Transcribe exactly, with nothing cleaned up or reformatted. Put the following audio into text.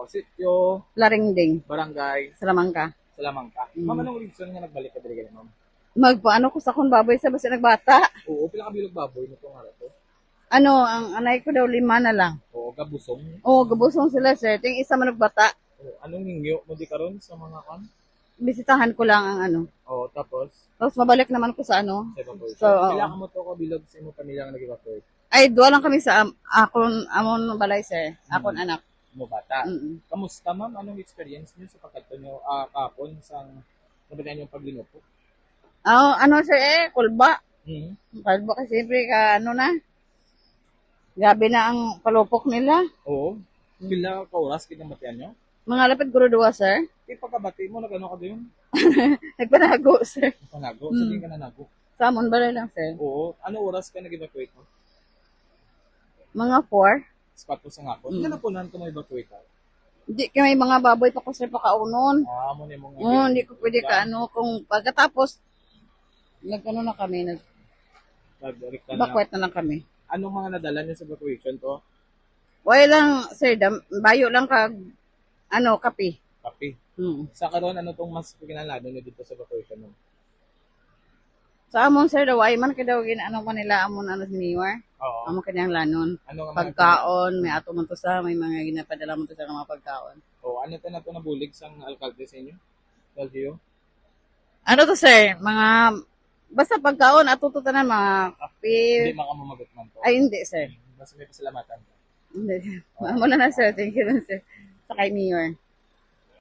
Sitio, Laringding, Barangay Salamangka. Salamangka. Mm. Ma'am, anong reason nga nagbalik ka diri, ma'am? Magpaano ko sa akong baboy sa basi nagbata. Oo, pila ka bilog baboy mo to nga to? Ano, ang anay ko daw lima na lang. Oo, gabusong. Oo, gabusong sila, sir. Ting isa man nagbata. Oo, anong hingyo mo di karon sa mga kan? Bisitahan ko lang ang ano. Oo, tapos? Tapos mabalik naman ko sa ano. Sa evacuation. So, oo. Pila ka mo to ka bilog sa imong pamilya nga nag-evacuate? Ay, duha lang kami sa am-, akon, amon balay, sir. Akon anak. Mo bata. Mm-mm. Kamusta, ma'am? Anong experience niyo sa pagkadto niyo, ah, kahapon sa, ano ba niyo, paglinupo? Ah, ano, sir, eh, kulba. Mm. Kulba kasi, siyempre, ka, ano na, grabe na ang palupok nila. Oo. Pila ka oras kita matian niyo? Mga lapit guro duwa, sir. Di pagkabati mo, nag-ano ka doon? Nagpanago, sir. Nagpanago? Hmm. Sige ka nanago. Sa amon, balay lang, sir. Oo. Ano oras ka nag-evacuate mo? Mga four. Sa patro sa ngapon? Mm. Ano po lang kung evacuate ka? Di, kay may mga baboy pa ko, sir, pakaunon. Ah, mo ni mong Mm, di ko pwede ka, ano, kung pagkatapos, nag-ano na kami, nag-, Nag-evacuate na lang kami. Anong mga nadala niyo sa evacuation to? Wala lang, sir, dam-, bayo lang kag, ano, kape. Kape. Hmm. Sa karon, ano tong mas kinahanglan niyo dito sa evacuation mo? Sa amon, sir, daw, ay man kay daw gin-, ano man nila, amon, ano, si Mayor. Oo. Amon kinahanglanon. Ano nga mga Pagkaon, may ato man to sa, may mga ginapadala man to sa mga pagkaon. O, ano to na to nabulig sang alkalde sa inyo? L G U? Ano to, sir? Mga, basta pagkaon, ato to tanan, mga kape. Hindi makamamagot man to. Ay, hindi, sir. Basta may pasalamatan. Hindi. Amo na na, sir. Thank you lang, sir. Sa kay Mayor.